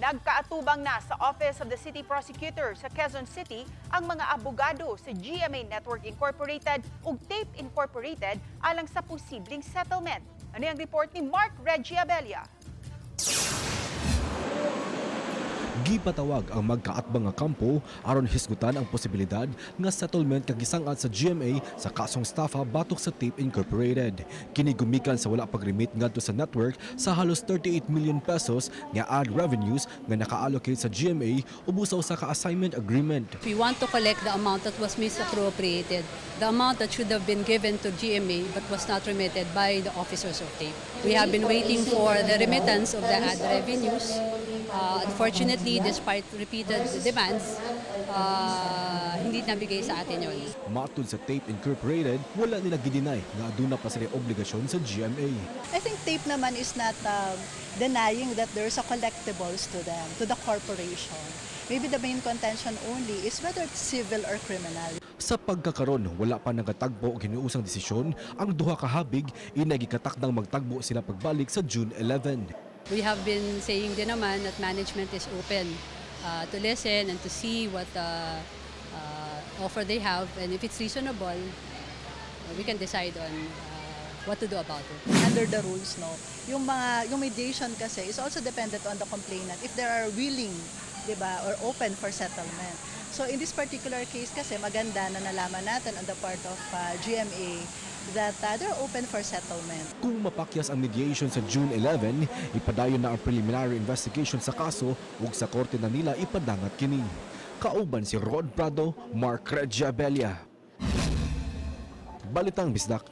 Nagkaatubang na sa Office of the City Prosecutor sa Quezon City ang mga abogado sa GMA Network Incorporated ug Tape Incorporated alang sa posibleng settlement. Ano ang report ni Mark Reggie Abella? Gipatawag ang magkaatbang nga kampo aron hisgutan ang posibilidad nga settlement kag gisang-at sa GMA sa kasong estafa batok sa Tape Incorporated. Kini gumikan sa wala pag-remit ngadto sa network sa halos 38 million pesos nga ad revenues nga naka-allocate sa GMA ubos sa usa ka assignment agreement. We want to collect the amount that was misappropriated, the amount that should have been given to GMA but was not remitted by the officers of TAPE. We have been waiting for the remittance of the ad revenues. Unfortunately, despite repeated demands, hindi nabigay sa atin yun. Matud sa Tape Incorporated, wala nila gideny nga aduna pa sila obligasyon sa GMA. I think TAPE naman is not denying that there's a collectibles to them, to the corporation. Maybe the main contention only is whether it's civil or criminal. Sa pagkakaron, wala pa nagatagbo og hinuusang desisyon ang duha ka habig, inay gikatakdang magtagbo sila pagbalik sa June 11. We have been saying din naman that management is open to listen and to see what offer they have, and if it's reasonable, we can decide on what to do about it. Under the rules, no, yung mga yung mediation kasi is also dependent on the complainant if they are willing, 'di ba, or open for settlement. So in this particular case kasi, maganda na nalaman natin on the part of GMA that they're open for settlement. Kung mapakyas ang mediation sa June 11, ipadayon na ang preliminary investigation sa kaso ug sa korte na nila ipadangat kini. Kauban si Rod Prado, Mark Reggie Abella. Balitang Bisdak.